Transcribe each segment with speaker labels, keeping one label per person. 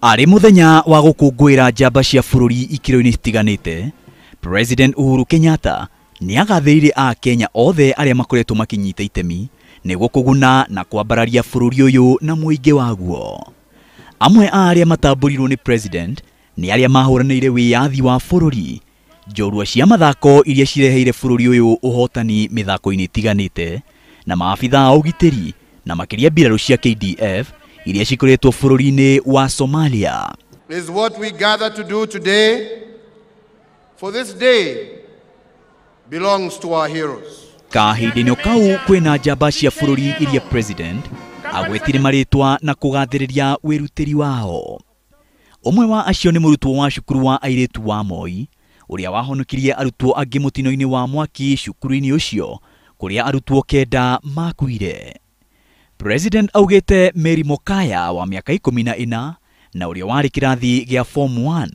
Speaker 1: Arĩ mũthenya wa gũkũngũĩra njamba cia bũrũri ikĩro-inĩ citiganĩte, President Uhuru Kenyatta nĩ agathĩrĩirie Akenya othe arĩa makoretwo makĩnyita itemi nĩguo kũguna na kwambararia bũrũri ũyũ na mũingĩ waguo. Amwe a arĩa matambũrirwo nĩ President nĩ arĩa mahũranĩire wĩyathi wa bũrũri, njorua cia mathako iria cireheire bũrũri ũyũ ũhotani mĩthako-inĩ ĩtiganĩte, na maabitha a ũgitĩri na makĩria mbirarũ cia KDF iria cikoretwo bũrũri-inĩ wa Somalia.
Speaker 2: Is what we gather to do today, for this day belongs to our heroes.
Speaker 1: Kahinda-inĩ kau kwĩna njamba cia bũrũri iria President agwetire marĩtwa na kũgathĩrĩria wĩrutĩri wao. Ũmwe wa acio nĩ mũrutwo wa cukuru wa airĩtu wa Moi ũrĩa wahonokirie arutwo angĩ mũtino-inĩ wa mwaki cukuru-inĩ ũcio kũrĩa arutwo 9 makuire. President augĩte Mary Mokaya wa mĩaka 14 na ũrĩa warĩ kĩrathi gĩa form 1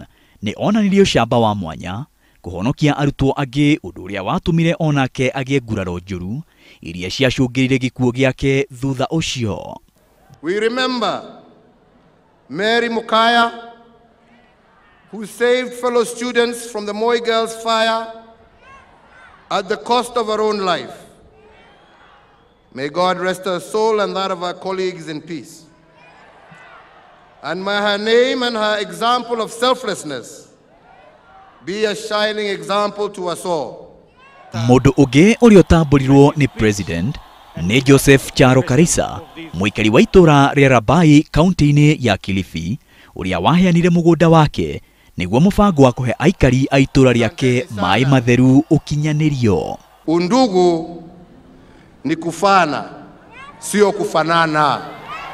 Speaker 1: nĩ onanirie ũcamba wa mwanya kũhonokia arutwo angĩ, ũndũ ũrĩa watũmire onake agĩe nguraro njũru iria ciacũngĩrire gĩkuũ gĩake thutha ũcio.
Speaker 2: We remember Mary Mokaya, who saved fellow students from the Moi Girls fire at the cost of her own life. May God rest her soul and that of her colleagues in peace. And may her name and her example of selflessness be a shining example to us all.
Speaker 1: Mũndũ ũngĩ ũrĩa ũtambũrirwo nĩ President nĩ Joseph Charo Karisa, mũikari wa itũũra rĩa Rabai kaunti-inĩ ya Kilifi, ũrĩa waheanire mũgũnda wake nĩguo mũbango wa kũhe aikari a itũũra rĩake maĩ matheru ũkinyanĩrio.
Speaker 2: Undugu ni kufana, sio kufanana.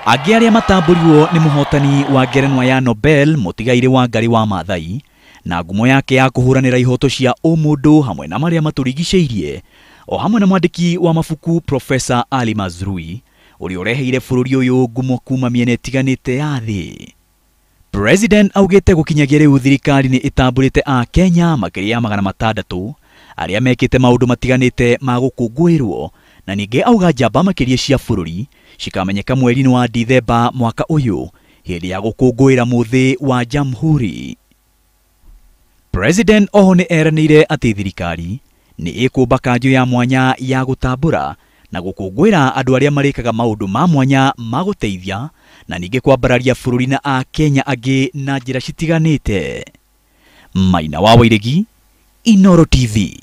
Speaker 1: Angĩ arĩa matambũrirwo nĩ mũhotani wa ngerenwa ya Nobel mũtigairĩ Wangari wa Maathai na ngumo yake ya kũhũranĩra ihoto cia ũmũndũ hamwe na marĩa matũrigicĩirie, o hamwe na mwandĩki wa mabuku Professor Ali Mazrui ũrĩa ũreheire bũrũri ũyũ ngumo kuma mĩena ĩtiganĩte ya thĩ. President augĩte gũkinyagia rĩu thirikari nĩ ĩtambũrĩte Akenya makĩria ya 600 arĩa mekĩte maũndũ matiganĩte ma gũkũngũĩrwo, na ningĩ auga njamba makĩria cia bũrũri cikamenyeka mweri-inĩ wa Dithemba mwaka ũyũ hĩndĩ ya gũkũngũĩra mũthĩ wa Jamhuri. President oho nĩ eranĩire atĩ thirikari nĩ ĩkũmba kanjũ ya mwanya ya gũtambũra na gũkũngũĩra andũ arĩa marĩkaga maũndũ ma mwanya ma gũteithia na ningĩ kwambararia bũrũri na Akenya angĩ na njĩra citiganĩte. Maina wa Wairegi, Inooro TV.